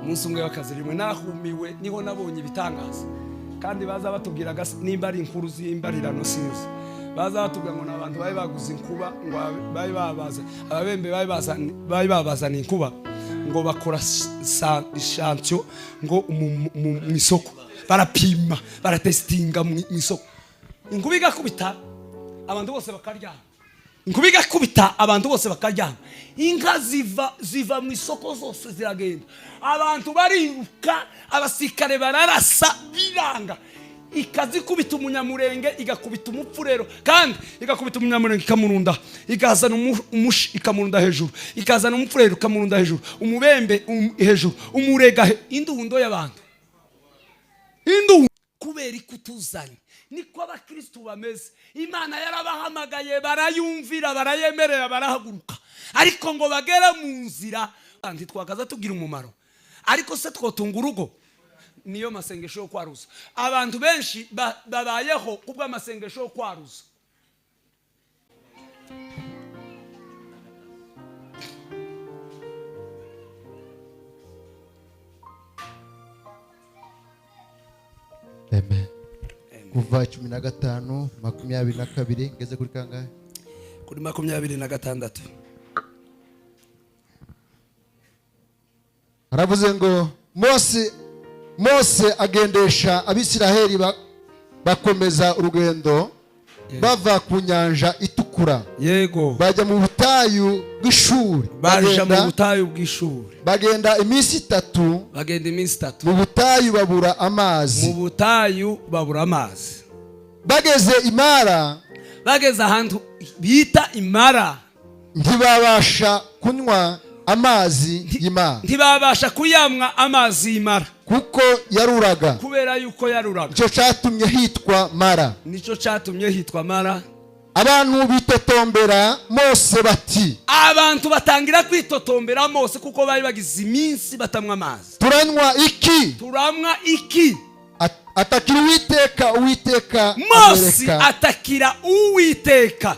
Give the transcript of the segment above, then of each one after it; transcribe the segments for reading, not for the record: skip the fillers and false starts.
Umunsi umwe w'akazi rimwe nahumiwe, niho nabonye ibitangaza. Kandi baza batubwiraga, nimba ari inkuru z'imbarirano sinzi, baza batubwira ngo ni abantu bari baguze inkuba, ngo bari babaza ababembe, bari babazaniye inkuba, ngo bakora échantillon ngo mu isoko, barapima, baratesitinga mu isoko. Inkuba igakubita, abantu bose bakaryama. Inkuba igakubita, abantu bose bakaryama. Inka ziva mu isoko zose ziragenda, abantu bariruka, abasirikare bararasa, biranga. Ikazikubita umunyamurenge, igakubita umupfurero, kandi igakubita umunyamurenge ikamurunda, ikazana umushi ikamurunda hejuru, ikazana umupfurero ikamurunda hejuru, umubembe hejuru, umurega indundo y'abantu, indundo kubera ikutuzanye. Niko abakristu bameze. Imana yarabahamagaye, barayumvira, barayemerera, barahaguruka, ariko ngo bagere mu nzira, ntitwakaza tugira umumaro. Ariko se twotunga urugo? Niyo masengesho yo kwaruza. Abantu benshi babayeho kubw'amasengesho yo kwaruza. Amen. Kuva 15:22, ngeze kuri kangahe? Kuri 26. Haravuze ngo Mose agendesha Abisiraheli, bakomeza urugendo bava ku Nyanja Itukura, bajya mu butayu bw'Ishuri. Baja mu butayu bw'Ishuri. Bagenda iminsi 3. Bagenda iminsi 3. Mu butayu babura Mu amazi. butayu babura amazi. Bageze Imara, Bageze ahantu bita Imara, ntibabasha kunywa amazi y'Imara, ntibabasha kuyamwa amazi y'Imara, kuko yaruraga. Kubera yuko yaruraga. Nicyo cyatumye hitwa Mara. Nicyo cyatumye hitwa Mara. Abantu bitotombera Mose bati: Abantu batangira kwitotombera Mose kuko bari bagize iminsi batanywa amazi. "Turanywa iki?" Turamwa iki? Atakira Uwiteka, Uwiteka Mose amwereka atakira Uwiteka.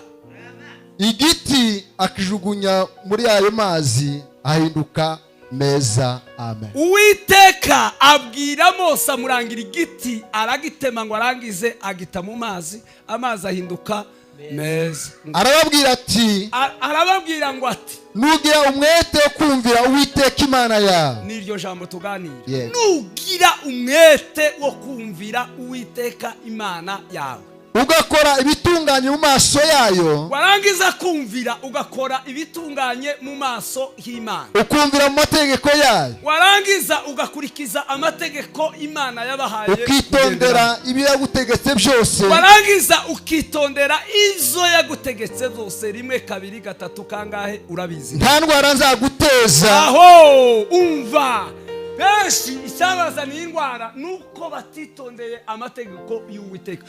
igiti, akijugunya muri ayo mazi, ahinduka meza. Amen. Uwiteka abwira Mose, amurangira igiti, aragitema, ngo arangize agita mu mazi, amazi ahinduka meza. Arababwira ati: Arababwira ngo ati: "Nugira umwete wo kumvira Uwiteka Imana yawe." N'iryo jambo tuganira. Yego. Nugira umwete wo kumvira Uwiteka Imana yawe, ugakora ibitunganye mu maso yayo, warangiza kumvira, ugakora ibitunganye mu maso y'Imana, ukumvira mu mategeko yayo, warangiza ugakurikiza amategeko Imana yabahaye ukitondera ibyo yagutegetse byose, warangiza ukitondera izo yagutegetse zose, rimwe, kabiri, gatatu, kangahe, urabizi, nta ndwara nzaguteza. Aho umva, benshi icyabazaniye indwara nuko batitondeye amategeko y'Uwiteka,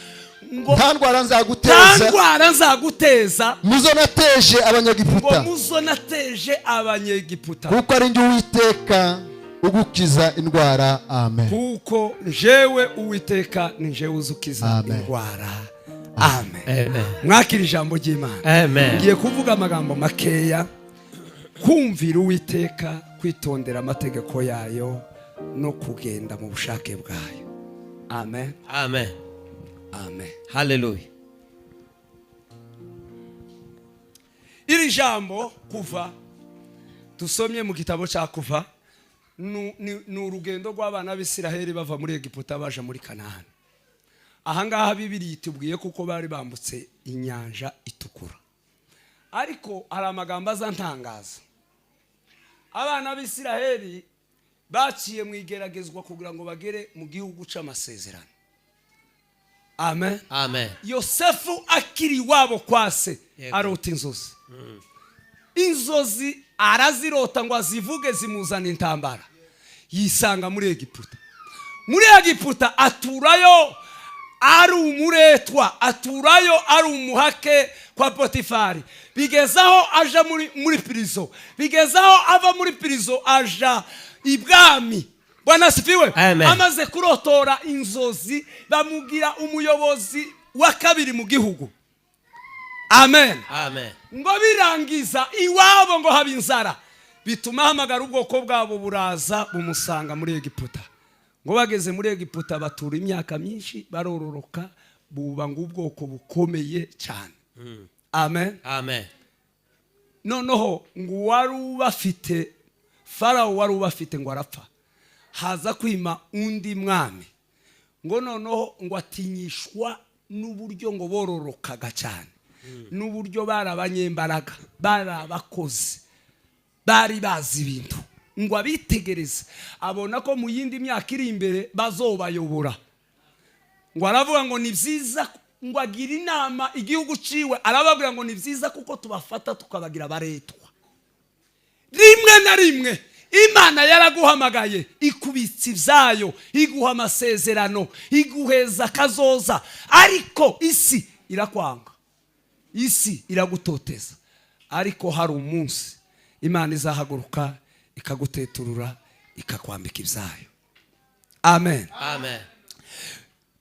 ngo Nta ndwara nta nzaguteza ndwara nzaguteza muzo nateje ngo Abanyegiputa, muzo nateje Abanyegiputa, kuko ari njye Uwiteka ugukiza indwara. Amen. Kuko jewe Uwiteka ni jewe uzukiza Amen. indwara. Amen. Amen. Mwakira ijambo ry'Imana. Amen. Ngiye kuvuga amagambo makeya: kumvira Uwiteka, kwitondera amategeko yayo no kugenda mu bushake bwayo. Amen. Amen. Amen. Hallelujah. Iri jambo Kuva dusomye mu gitabo cya Kuva ni urugendo rw'abana b'Isiraheli bava muri Egiputa baja muri Kanahani. Ahangaha Bibiri itubwiye kuko bari bambutse Inyanja Itukura, ariko hari amagambo aza ntangaza. Abana b'Isiraheli baciye mu igeragezwa kugira ngo bagere mu gihugu c'amasezerano. Amen. Amen. Yosefu akiri iwabo kwa se, arota inzozi. Inzozi arazirota, ngo azivuge zimuzana intambara, yisanga muri Egiputa. Muri Egiputa aturayo ari umuretwa, aturayo ari umuhake kwa Potifari, bigezaho aja muri prison, bigezaho ava muri prison aja ibwami. Bwana asifiwe. Amen. Amaze kurotora inzozi, bamugira umuyobozi wa kabiri mu gihugu. Amen. Amen. Ngo birangiza, iwabo ngo haba inzara. Bituma ahamagara ubwoko bwabo, buraza bumusanga muri Egiputa. Ngo bageze muri Egiputa batura imyaka myinshi, barororoka, buba ngo ubwoko bukomeye cyane. Amen. Amen. Noneho ngo uwari ubafite, Farawo wari ubafite, ngo arapfa, haza kwima undi mwami. Ngo noneho ngo atinyishwa n'uburyo ngo bororokaga cyane, n'uburyo bari abanyembaraga, bari abakozi, bari bazi ibintu. Ngo abitegereze, abona ko mu yindi myaka iri imbere bazobayobora. Ngo aravuga ngo ni byiza, ngo agira inama igihugu ciwe, arababwira ngo ni byiza kuko tubafata tukabagira abaretwa. Rimwe na rimwe Imana yaraguhamagaye, ikubitsa ibyayo, iguha amasezerano, iguheza akazoza, ariko isi irakwanga, isi iragutoteza. Ariko hari umunsi Imana izahaguruka ikaguteturura, ikakwambika ibyayo. Amen. Amen.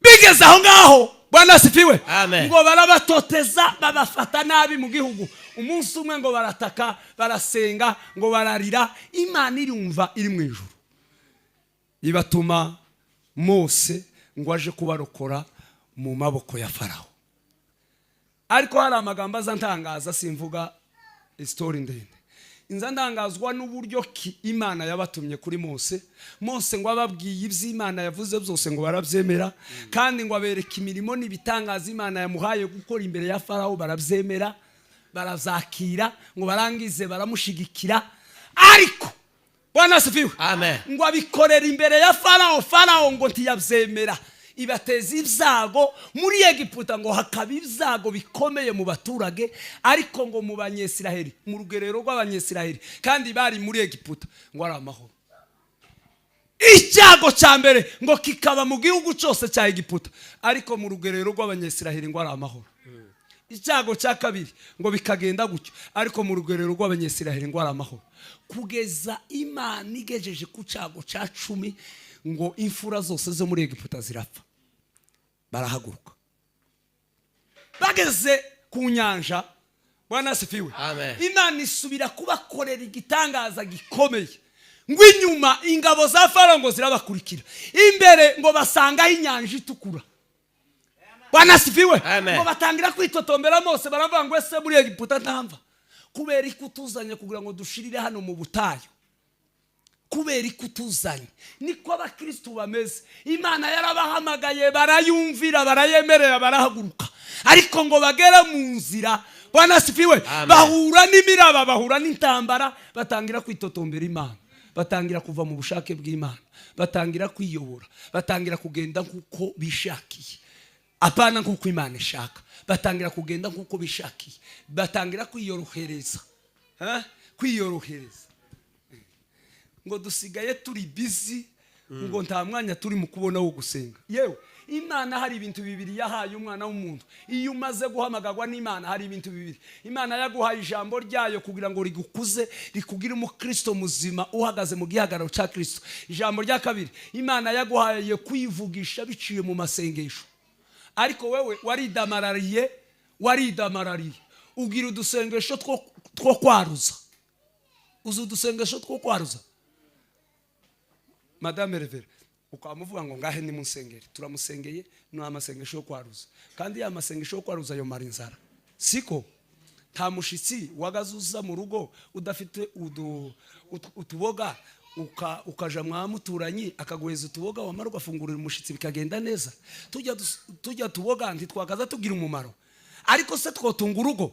Bigeze aho ngaho, Bwana asifiwe. Amen. Ngo barabatoteza, babafata nabi mu gihugu. Umunsi umwe ngo barataka, barasenga, ngo bararira, Imana irumva iri mu ijuru, ibatuma Mose ngo aje kubarokora mu maboko ya Farawo. Ariko hari amagambo aza ntangaza, simvuga isitori ndende. Inza ndangazwa n'uburyo ki Imana yabatumye kuri Mose. Mose ngo ababwiye iby'Imana yavuze byose, ngo barabyemera, kandi ngo abereke imirimo n'ibitangaza Imana yamuhaye gukora imbere ya Farawo, barabyemera, barazakira, ngo barangize baramushigikira. Ariko Bwana asifiwe. Amen. Ngo abikorera imbere ya Farawo, Farawo ngo ntiyabyemera, ibateza ibyago muri Egiputa, ngo hakaba ibyago bikomeye mu baturage. Ariko ngo mu Banyesiraheli, mu rugerero rw'Abanyesiraheli kandi bari muri Egiputa, ngo ari amahoro. Icyago cya mbere ngo kikaba mu gihugu cyose cya Egiputa, ariko mu rugerero rw'Abanyesiraheli ngo ari amahoro. Icyago cya kabiri ngo bikagenda gutyo, ariko mu rugerero rw'Abanyesiraheli ngo ari amahoro, kugeza Imana igejeje ku cyago cya 10, ngo imfura zose zo muri Egiputa zirapfa. Barahaguruka, bageze ku nyanja, Bwana asifiwe. Amen. Imana isubira kubakorera igitangaza gikomeye. Ngo inyuma ingabo za Farawo ngo zirabakurikira, imbere ngo basangaho Inyanja Itukura. Bwana asifiwe. Amen. Ngo batangira kwitotombera Mose, baravuga ngo: "Ese muri Egiputa ntamva? Kubera ko utuzanye kugira ngo dushirire hano mu butayu? Kubera ko utuzanye?" Niko abakirisitu bameze. Imana yarabahamagaye, barayumvira, barayemerera, barahaguruka, ariko ngo bagere mu nzira, Bwana asifiwe, Amen. bahura n'imiraba, bahura n'intambara, batangira kwitotombera Imana, batangira kuva mu bushake bw'Imana, batangira kwiyobora, batangira kugenda nk'uko bishakiye, apana nk'uko Imana ishaka. Batangira kugenda nk'uko bishakiye, batangira kwiyorohereza. Eh? Kwiyorohereza. Ngo dusigaye turi busy, ngo nta mwanya turi mu kubona wo gusenga. Yewe, Imana hari ibintu bibiri yahaye umwana w'umuntu. Iyo umaze guhamagarwa n'Imana, hari ibintu bibiri Imana yaguhaye: ijambo ryayo kugira ngo rigukuze, rikugire umukristo muzima uhagaze mu gihagararo cya Kristo. Ijambo rya kabiri, Imana yaguhaye kwivugisha biciye mu masengesho. Ariko wewe waridamarariye, waridamarariye, ugira udusengesho two kwaruza. Uzi udusengesho two kwaruza, Madame Revera? Ukamuvuga ngo: "Ngahe nimunsengere." Turamusengeye, ni amasengesho yo kwaruza. Kandi ya masengesho yo kwaruza ayo mara inzara, siko? Nta mushitsi wagaze uza mu rugo udafite utuboga, ukaja mwa muturanyi akaguheza utuboga, wamara ugafungurira umushitsi, bikagenda neza. Tujya tuboga ntitwakaza tugira umumaro, ariko se twotunga urugo?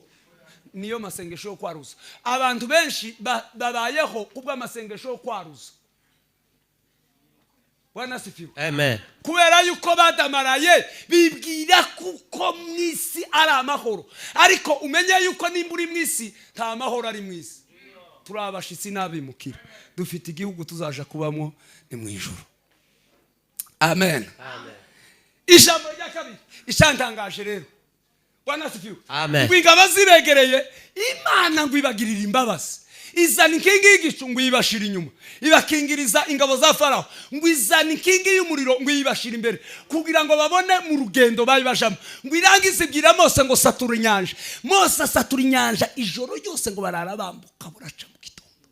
Niyo masengesho yo kwaruza. Abantu benshi babayeho kubw'amasengesho yo kwaruza. Bwana asifiwe. Amen. Kubera yuko badamaraye, bibwira kuko mu isi ari amahoro. Ariko umenye yuko nimba uri mu isi, nta mahoro ari mu isi. Turi abashitsi n'abimukira, dufite igihugu tuzaja kubamo, ni mu ijuru. Amen. Amen. Ijambo rya kabiri icyantangaje rero, Bwana asifiwe. Amen. Ngo ingabo zibegereye, Imana ngo ibagirire imbabazi, izana inkingi y'igicu ngo iyibashire inyuma, ibakingiriza ingabo za Farawo. Ngo izana inkingi y'umuriro ngo iyibashire imbere kugira ngo babone mu rugendo bayibajamo. Ngo irangize ibwira Mose ngo: "Satura inyanja." Mose asatura inyanja, ijoro ryose ngo barara bambuka, buraca mu gitondo.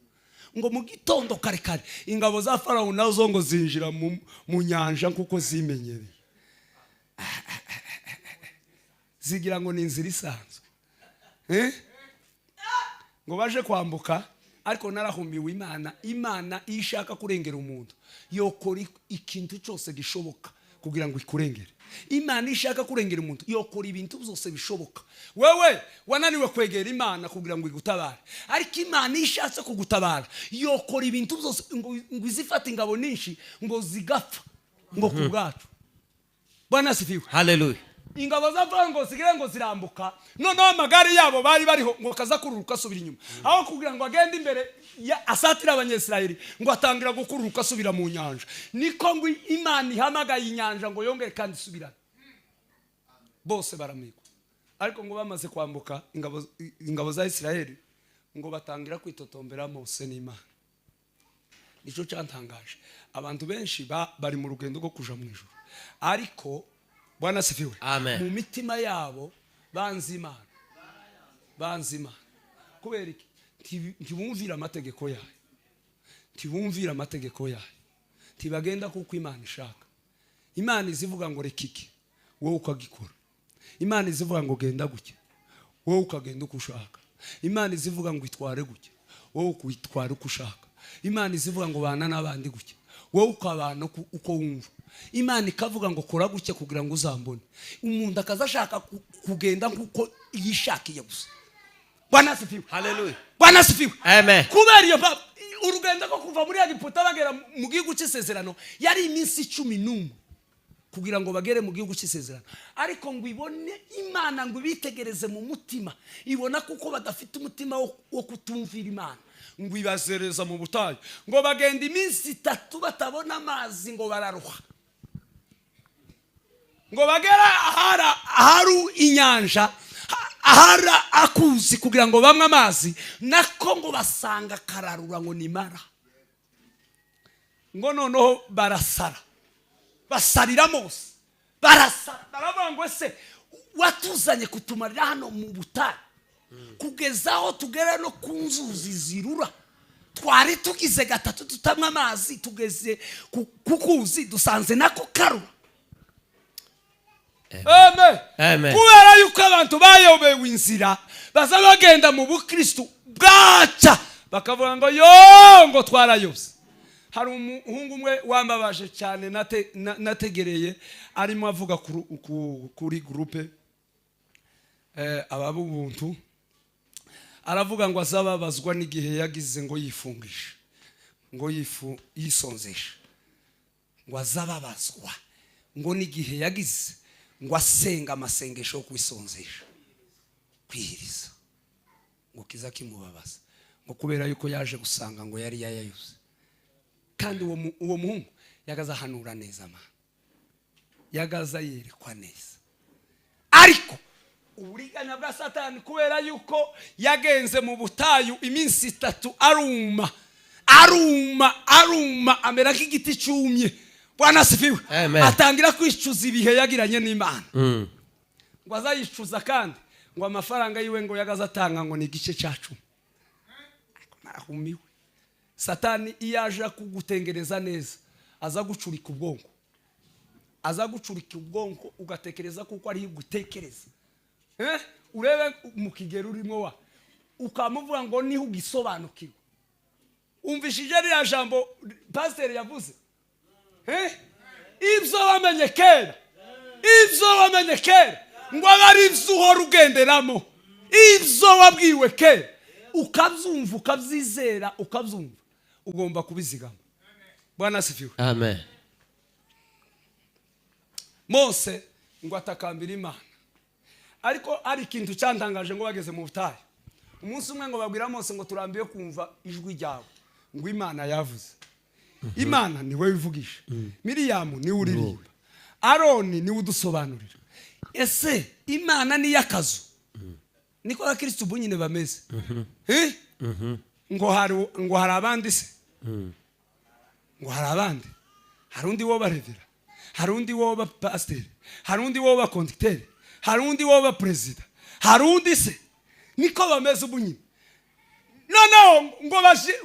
Ngo mu gitondo kare kare ingabo za Farawo nazo ngo zinjira mu nyanja kuko zimenyereye, zigira ngo ni inzira isanzwe. Eh? Ngo baje kwambuka. Ariko narahumiwe. Imana iyo ishaka kurengera umuntu, yokora ikintu cyose gishoboka kugira ngo ikurengere. Imana iyo ishaka kurengera umuntu, yokora ibintu byose bishoboka. Wewe wananiwe kwegera Imana kugira ngo igutabare, ariko Imana iyo ishatse kugutabara, yokora ibintu byose ngo izifate ingabo nyinshi ngo zigapfa ngo ku bwacu. Bwana asifiwe. Haleluya. Ingabo za Farawo ngo zigire ngo zirambuka, noneho amagare yabo bari bariho ngo kaza kururuka asubira inyuma. Aho kugira ngo agende imbere asatire Abanyesirayeli, ngo atangira gukururuka asubira mu nyanja. Niko ngo Imana ihamagaye inyanja ngo yongere kandi isubirane, bose baramigwa. Ariko ngo bamaze kwambuka, ingabo za Isirayeli ngo batangira kwitotombera Mose n'Imana. Nicyo cyantangaje. Abantu benshi bari mu rugendo rwo kuja mu ijuru, ariko, Bwana asifiwe, Amen. mu mitima yabo banze Imana, banze Imana. Kubera iki? Ntibumvira amategeko yayo, ntibumvira amategeko yayo, ntibagenda kuko Imana ishaka. Imana izivuga ngo reka iki, wowe ukagikora. Imana izivuga ngo genda gutya, wowe ukagenda uko ushaka. Imana izivuga ngo itware gutya, wowe ukitwara uko ushaka. Imana izivuga ngo bana n'abandi gutya, wowe ukabana uko wumva. Imana ikavuga ngo kora gutya kugira ngo uzambone, umuntu akaza ashaka kugenda nk'uko yishakiye gusa. Bwana asifiwe. Haleluya. Bwana asifiwe. Amen. Kubera iyo mpamvu, urugendo rwo kuva muri Egiputa bagera mu gihugu cy'isezerano yari iminsi 11 kugira ngo bagere mu gihugu cy'isezerano. Ariko ngo ibone Imana, ngo ibitegereze mu mutima, ibona kuko badafite umutima wo kutumvira Imana, ngo ibazereza mu butayu. Ngo bagenda iminsi 3 batabona amazi, ngo bararuha. Ngo bagere ahari inyanja, ahari akuzi, kugira ngo banywe amazi, nako ngo basanga kararura, ngo nimara. Ngo noneho barasara, basarira Mose, barasara, baravuga ngo ese watuzanye kutumarira hano mu butayu kugeza aho tugera no ku nzuzi zirura? Twari tugize gatatu tutanywa amazi, tugeze ku kuzi dusanze nako karura. Amen. Amen. Kubera yuko abantu bayobewe inzira, baza bagenda mu bukristu bwaca bakavuga ngo yo, ngo twarayobye. Hari umuhungu umwe wambabaje cyane nategereye arimo avuga kuri groupe ababubuntu. Aravuga ngo azababazwa n'igihe yagize ngo yifungisha, ngo yisonzesha, ngo azababazwa ngo n'igihe yagize ngo asenga amasengesho yo kwisonzesha, kwihiriza, ngo kiza kimubabaza, ngo kubera yuko yaje gusanga ngo yari yayayuze. Kandi uwo muhungu yagaza ahanura neza, mana, yagaza yerekwa neza. Ariko uburiganya bwa Satani, kubera yuko yagenze mu butayu iminsi 3, aruma, aruma, aruma, amera nk'igiti cyumye. Bwana asifiwe. Amen. Atangira kwicuza ibihe yagiranye n'Imana. Ngo azayicuza kandi ngo amafaranga yiwe ngo yagaze atanga ngo ni igice cya cumi. Ariko narahumiwe. Satani iyo aje kugutengereza neza, aza gucurika ubwonko, aza gucurika ubwonko, ugatekereza kuko ariyo ugutekereza. Eh? Urebe mu kigero urimo wa ukamuvuga ngo niho ugisobanukirwa. Umvishije ririya jambo pasiteri yavuze? Eh? Ibyo wamenye kera, ibyo wamenye kera, ngo abe ari ibyo uhora ugenderamo. Ibyo wabwiwe kera, ukabyumva, ukabyizera, ukabyumva, ugomba kubizigama. Bwana asifiwe. Amen. Mose ngo atakambira Imana. Ariko hari ikintu cyantangaje. Ngo bageze mu butayu umunsi umwe, ngo babwira Mose ngo turambiwe kumva ijwi ryawe, ngo Imana yavuze. Imana niwe wivugisha, Miriyamu niwe uririmba, Aroni niwe udusobanurira. Ese Imana ni iy'akazu? Niko abakirisitu ubu nyine bameze. Eh? Ngo hari abandi se? Ngo hari abandi? Hari undi woba revera? Hari undi woba pasiteri? Hari undi woba konditeri? Hari undi woba perezida? Hari undi se? Niko bameze ubu nyine. Noneho ngo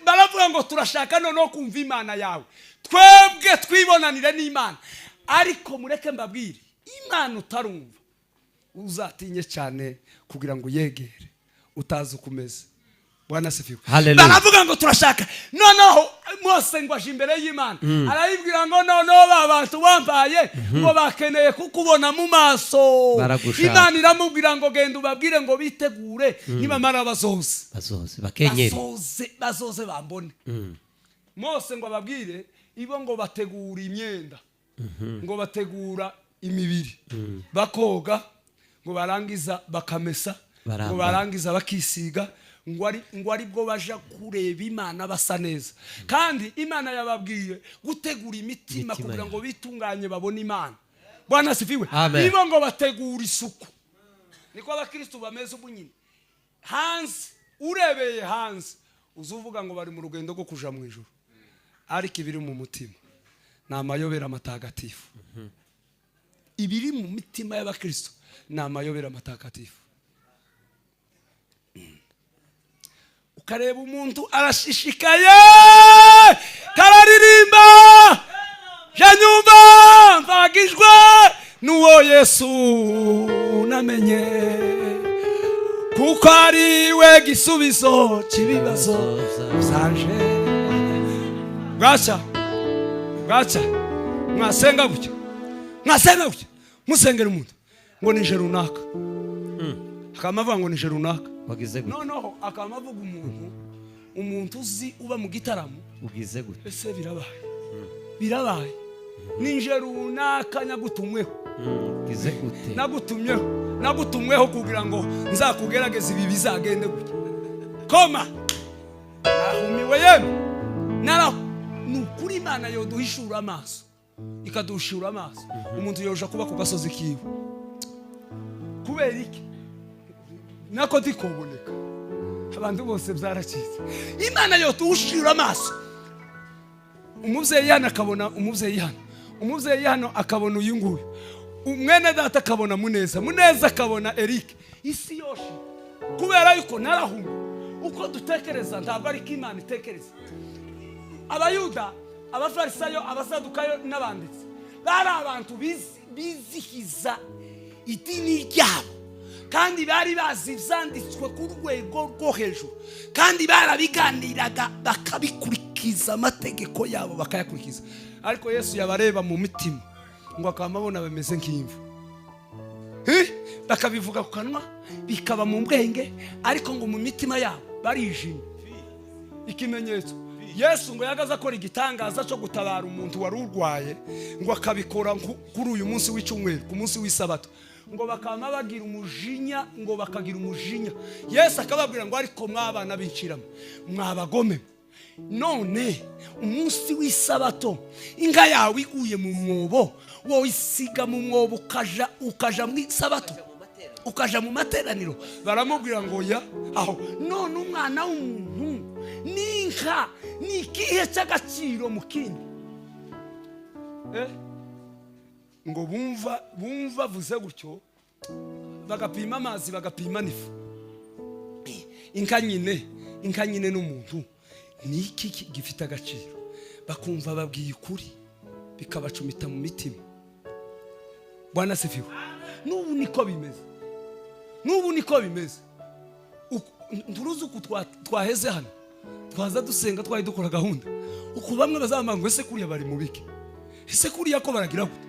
baravuga ngo turashaka noneho kumva Imana yawe, twebwe twibonanire n'Imana. Ariko mureke mbabwire, Imana utarumva uzatinye cyane kugira ngo uyegere utazi uko umeze. Bwana asifiwe. Hallelujah. Baravuga ngo turashaka. Noneho Mose ngo aje imbere y'Imana, arayibwira ngo noneho ba bantu bambaye ngo bakeneye kukubona mu maso. Baragushaka. Imana iramubwira ngo genda ubabwire ngo bitegure, nibamara bazoze. Bazoze bakenyere. Bazoze, bazoze bambone. Mose ngo ababwire ibo ngo bategura imyenda, ngo bategura imibiri, bakoga, ngo barangiza bakamesa, ngo Barambara. barangiza bakisiga, ngo ari bwo baja kureba Imana basa neza. Kandi Imana yababwiye gutegura imitima Imitima kugira yabo. ngo bitunganye babone Imana. Bwana asifiwe. Amen. Ibo ngo bategura isuku. Niko abakristu bameze ubu nyine. Hanze, urebeye hanze, uzuvuga ngo bari mu rugendo rwo kuja mu ijuru, ariko ibiri mu mutima ni amayobera matagatifu. Ibiri mu mitima y'abakristo ni amayobera matagatifu. Ukareba umuntu arashishikaye, kararirimba janyumva mvagijwe n'uwo Yesu namenye, kuko ari we gisubizo cy'ibibazo byanje. Bwaca bwaca mwasenga gutya, mwasenga gutya, musengera umuntu ngo nije runaka, akaba avuga ngo nije runaka. Wagize gute? Noneho akaba avuga umuntu uzi uba mu gitaramo. Ugize gute? Ese birabaye, birabaye, nije runaka nyagutumweho. Ugize gute? Nagutumyeho, nagutumweho kugira ngo nzakugerageze, ibi bizagende gutya. Koma nahumiwe yemwe, nara ni ukuri. Imana yoduhishura amaso, ikaduhishura amaso, umuntu yoja kuba ku gasozi kiwe. Kubera iki? Nako tikoboneka, abantu bose byaracitse. Imana yoduhishura amaso, umubyeyi hano akabona umubyeyi hano, umubyeyi hano akabona uyu nguyu, umwene data akabona Muneza, Muneza akabona Eric, isi yoshe. Kubera yuko narahumye, uko dutekereza ntabwo ariko Imana itekereza. Abayuda, Abafarisayo, Abasadukayo n'abanditsi bari abantu bizihiza idini ryabo, kandi bari bazi ibyanditswe ku rwego rwo hejuru, kandi barabiganiraga bakabikurikiza, amategeko yabo bakayakurikiza. Ariko Yesu yabareba mu mitima ngo akaba abona bameze nk'imvu. Bakabivuga ku kanwa, bikaba mu bwenge, ariko ngo mu mitima yabo barijimye. Ikimenyetso, Yesu ngo yagaze akora igitangaza cyo gutabara umuntu wari urwaye, ngo akabikora kuri uyu munsi w'icyumweru, ku munsi w'isabato, ngo bakaba bagira umujinya, ngo bakagira umujinya. Yesu akababwira ngo ariko mwabana b'inciramo, mwabagome, none umunsi w'isabato inka yawe iguye mu mwobo, wowe isiga mu mwobo ukaja mu isabato, ukaja mu materaniro? Baramubwira ngo ya aho none umwana w'umuntu n'inka ni ikihe cy'agaciro mu kindi? Ngo bumva avuze gutyo, bagapima amazi, bagapima n'ifu. Inka nyine, inka nyine n'umuntu ni iki gifite agaciro? Bakumva babwiye ukuri, bikabacumita mu mitima. Bwana asifiwe. N'ubu niko bimeze, n'ubu niko bimeze. Nturuzi uku twaheze hano, twaza dusenga, twari dukora gahunda uku, bamwe bazamba ngo ese kuriya bari mu biki? Ese kuriya ko baragira gute?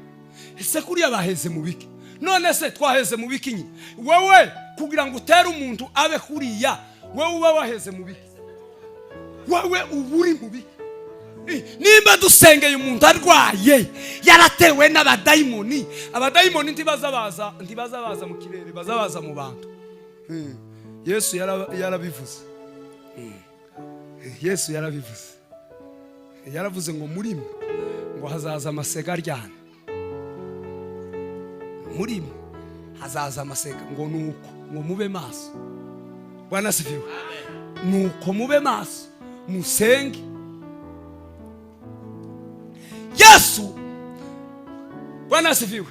Ese kuriya baheze mu biki? None se twaheze mu biki nyine? Wowe kugira ngo utere umuntu abe kuriya, wowe uba waheze mu biki? Wowe uba uri mu biki? Nimba dusengeye umuntu arwaye, yaratewe n'abadayimoni, abadayimoni ntibaza baza, ntibaza baza mu kirere, baza baza mu bantu. Yesu yarabivuze. Yesu yarabivuze, yaravuze ngo muri mwe ngo hazaza amasega aryana, muri mwe hazaza amasega, ngo nuko ngo mube maso. Bwana asifiwe. Nuko mube maso, musenge. Yesu, Bwana asifiwe,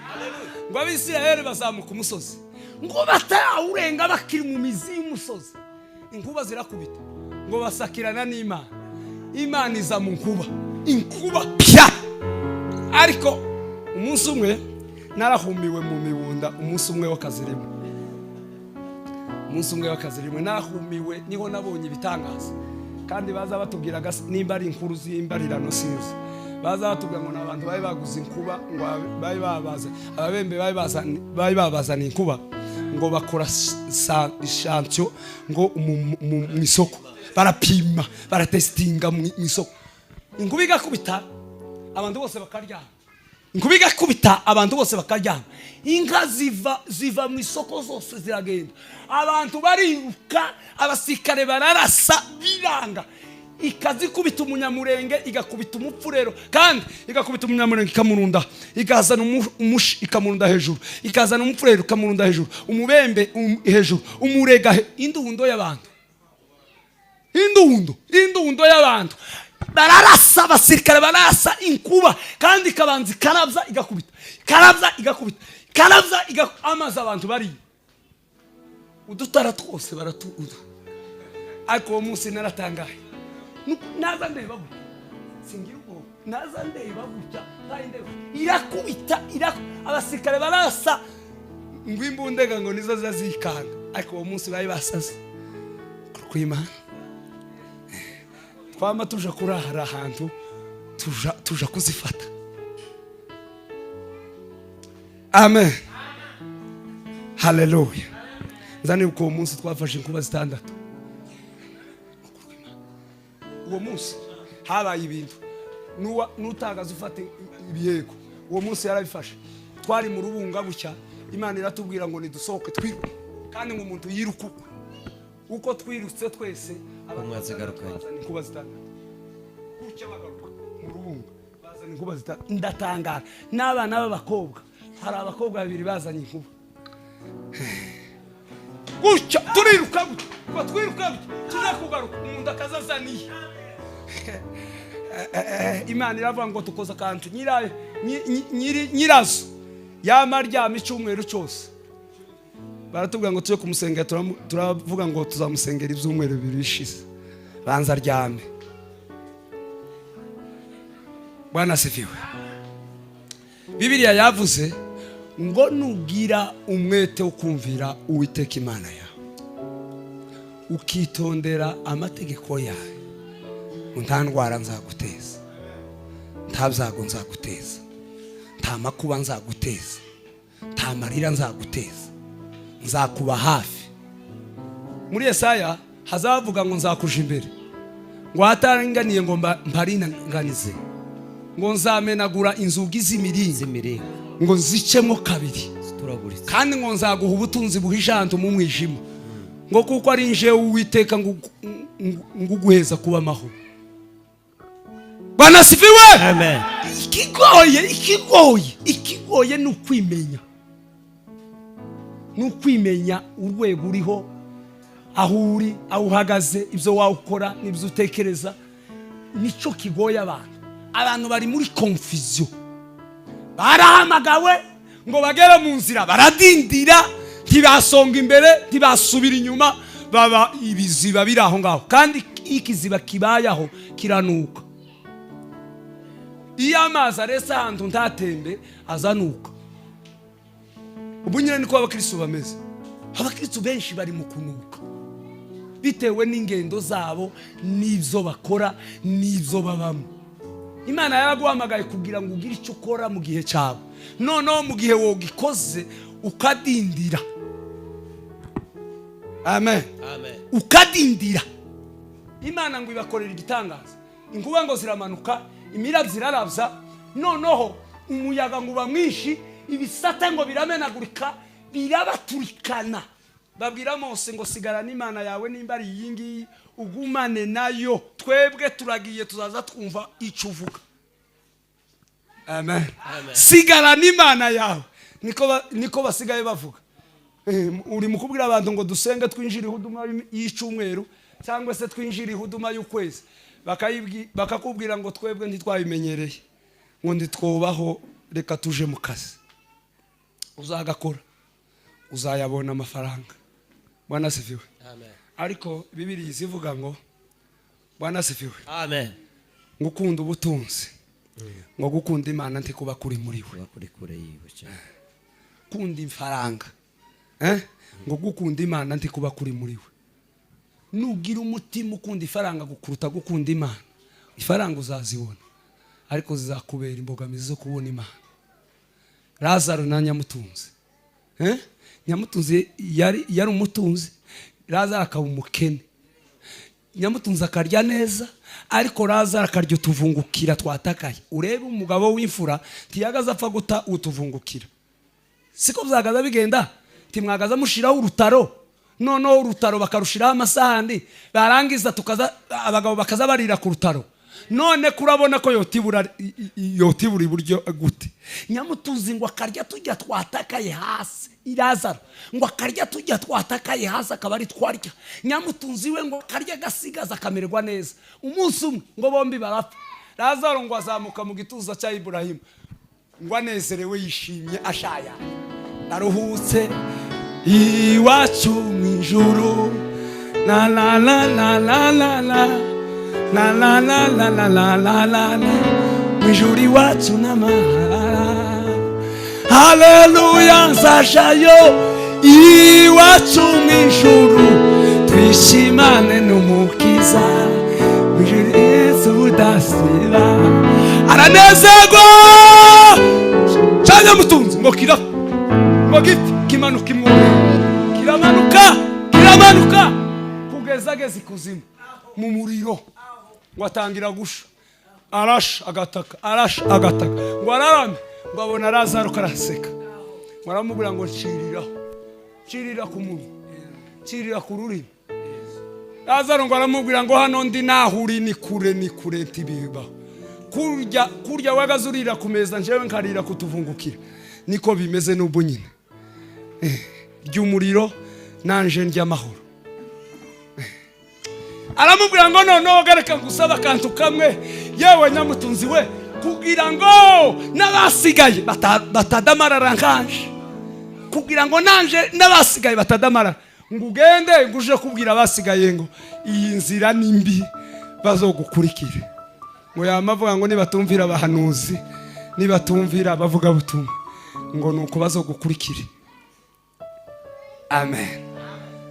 ngo Abisirayeli bazamuka umusozi, ngo batarawurenga, bakiri mu mizi y'umusozi, inkuba zirakubita. Ngo basakirana n'Imana, Imana iza mu nkuba, inkuba pya. Ariko umunsi umwe narahumiwe mu mibunda, umunsi umwe w'akazi rimwe, umunsi umwe w'akazi rimwe narahumiwe, niho nabonye ibitangaza. Kandi baza batubwiraga, nimba ari inkuru z'imbarirano sinzi, baza batubwira ngo ni abantu bari baguze inkuba, ngo bari babaza ababembe, bari babazaniye inkuba, ngo bakora échantillon ngo mu isoko, barapima, baratesitinga mu isoko. Inkuba igakubita, abantu bose bakaryama. Inkuba igakubita, abantu bose bakaryama. Inka ziva mu isoko zose ziragenda, abantu bariruka, abasirikare bararasa, biranga. Ikazikubita umunyamurenge, igakubita umupfurero, kandi igakubita umunyamurenge ikamurunda, ikazana umushi ikamurunda hejuru, ikazana umupfurero ikamurunda hejuru, umubembe hejuru, umurega indundo y'abantu, indundo, indundo y'abantu. Bararasa, abasirikare bararasa inkuba, kandi ikabanza ikarabya, igakubita, ikarabya, igakubita, ikarabya, amazi abantu bariye udutara twose baratu. Ariko uwo munsi naratangaye. Naza ndeba gutya, singira ubwoba, naza ndeba gutya, ntayi ndeba, irakubita, abasirikare barasa ngo imbundega ngo nizo ziza zikanga. Ariko uwo munsi bari basaze kw'Imana. Twama tuja kurahara ahantu, tuja kuzifata. Amen, haleluya. Nzanibuka uwo munsi twafashe inkuba zitandatu. Uwo munsi habaye ibintu n'utagaza ufata ibiheko, uwo munsi yarabifashe. Twari mu rubunga bucya, Imana iratubwira ngo nidusohoke twiruke, kandi ngo umuntu yiruke ukwe. Uko twirutse twese, abantu Mwazigarukanye. bazana inkuba zitandatu gutya, bagaruka mu rubunga bazana inkuba zitandatu. Ndatangara. N'abana b'abakobwa, hari abakobwa babiri bazanye inkuba gutya. Turiruka gutya, ngo twiruka gutya, tuza kugaruka umuntu akazazaniye. Imana iravuga ngo tukoze akantu, nyirazo yama aryama icyumweru cyose. Baratubwira ngo tujye kumusengera, turavuga ngo tuzamusengera ibyumweru 2 bishize, banza aryame. Bwana asifiwe. Bibiliya yavuze ngo nugira umwete wo kumvira Uwiteka Imana yawe, ukitondera amategeko yawe, ngo nta ndwara nzaguteza, nta byago nzaguteza, nta makuba nzaguteza, nta marira nzaguteza, nzakuba hafi. Muri Yesaya hazavuga ngo nzakuja imbere, ngo ahataringaniye ngo mparinganize, ngo nzamenagura inzugi z'imiringa, z'imiringa, ngo nzicemo kabiri, zituraguritse, kandi ngo nzaguha ubutunzi buhishe ahantu mu mwijima, ngo kuko ari njewe Uwiteka nguguheza kuba amahoro. Bwana asifiwe. Amen. Ikigoye ni ukwimenya, ni ukwimenya urwego uriho, aho uri, aho uhagaze, ibyo wawukora n'ibyo utekereza. Nicyo kigoye abantu. Abantu bari muri confusion. Barahamagawe ngo bagere mu nzira, baradindira, ntibasonga imbere, ntibasubira inyuma, baba ibiziba biri aho ngaho. Kandi iyo ikiziba kibaye aho kiranuka. Iyo amazi arese ahantu ntatembe, azanuka. Ubu nyine niko abakristo bameze. Abakristo benshi bari mu kunuka bitewe n'ingendo zabo n'ibyo bakora n'ibyo babamo. Imana yaraguhamagaye kugira ngo ugire icyo ukora mu gihe cyawe. Noneho mu gihe wogikoze ukadindira, amen. Amen. Ukadindira, Imana ngo ibakorera igitangaza. Inkuba ngo ziramanuka, imirabyo irarabya, noneho umuyaga ngo uba mwinshi, ibisate ngo biramenagurika, birabaturikana. Babwira Mose ngo sigara n'Imana yawe, nimba ari iyi ngiyi ugumane nayo, twebwe turagiye, tuzaza twumva icyo uvuga. Amen. Sigara n'Imana yawe, niko basigaye bavuga. Uri mu kubwira abantu ngo dusenge twinjire ihuduma y'icyumweru cyangwa se twinjire ihuduma y'ukwezi, bakakubwira ngo twebwe ntitwabimenyereye, ngo ntitwubaho, reka tuje mu kazi. Uzagakora uzayabona amafaranga. Bwana asifiwe. Amen. Ariko Bibiliya izivuga ngo Bwana asifiwe. Amen. Ngukunda ubutunzi, ngo gukunda Imana ntikuba kuri muri we. Kuba kuri kure yiwe cyane. Kunda ifaranga, ngo gukunda Imana ntikuba kuri muri we. Nugira umutima ukunda ifaranga gukuruta gukunda Imana, ifaranga uzazibona, ariko zizakubera imbogamizi zo kubona Imana. Lazaro na Nyamutunzi, Nyamutunzi yari umutunzi, Lazaro akaba umukene. Nyamutunzi akarya neza, ariko Lazaro akarya utuvungukira twatakaye. Urebe umugabo w'imfura, ntiyagaze apfa guta utuvungukira. Siko byagaza bigenda? Ntimwagaza mushiraho urutaro, noneho urutaro bakarushiraho amasahani, barangiza tukaza abagabo bakaza barira ku rutaro. None kurabona ko yotibura yotibura iburyo gute? Nyamutunzi ngo akarya tujya twatakaye hasi, Lazaro ngo akarya tujya twatakaye hasi, akaba ari twarya. Nyamutunzi we ngo akarya agasigaza, akamererwa neza. Umunsi umwe ngo bombi barapfa. Lazaro ngo azamuka mu gituza cya Iburahimu, ngo anezerewe, yishimye, ashaya, naruhutse iwacu mu ijuru, la la la la la la la la la la la la la la la la, mu ijuru iwacu n'amahara, haleluya, nzashayo iwacu mu ijuru, twishimane n'Umukiza mu ijuru Yesu budasiba. Aranezerwa cyane. Mutunzi ngo kira ngo giti kimanuka imwobo, kiramanuka, kiramanuka kugeza ageze ikuzimu mu muriro. Ngo atangira gusha, arasha agataka, arasha agataka. Ngo ararame, ngo abona Lazaro karaseka. Ngo aramubwira ngo nciriraho, ncirira ku munwa, ncirira ku rurimi. Lazaro ngo aramubwira ngo hano ndi naho uri ni kure, ni kure, ntibibaho. Kurya kurya wagaze urira ku meza, njyewe nkarira kutuvungukira. Niko bimeze n'ubu nyine. Ry'umuriro nanje ndy'amahoro. Aramubwira ngo noneho gareka ngusaba akantu kamwe, yewe Nyamutunzi we, kugira ngo n'abasigaye batadamarara nkanje, kugira ngo nanje n'abasigaye batadamarara, ngo ugende, ngo uje kubwira abasigaye ngo iyi nzira ni mbi, bazogukurikire. Ngo yama avuga ngo nibatumvira abahanuzi, nibatumvira abavugabutumwa, ngo nuko bazogukurikire. Amen.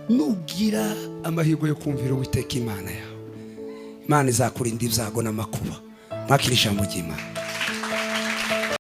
Nugira amahirwe yo kumvira Uwiteka Imana yawe, Imana izakurinda ibyago n'amakuba. Mwakira ijambo ry'Imana.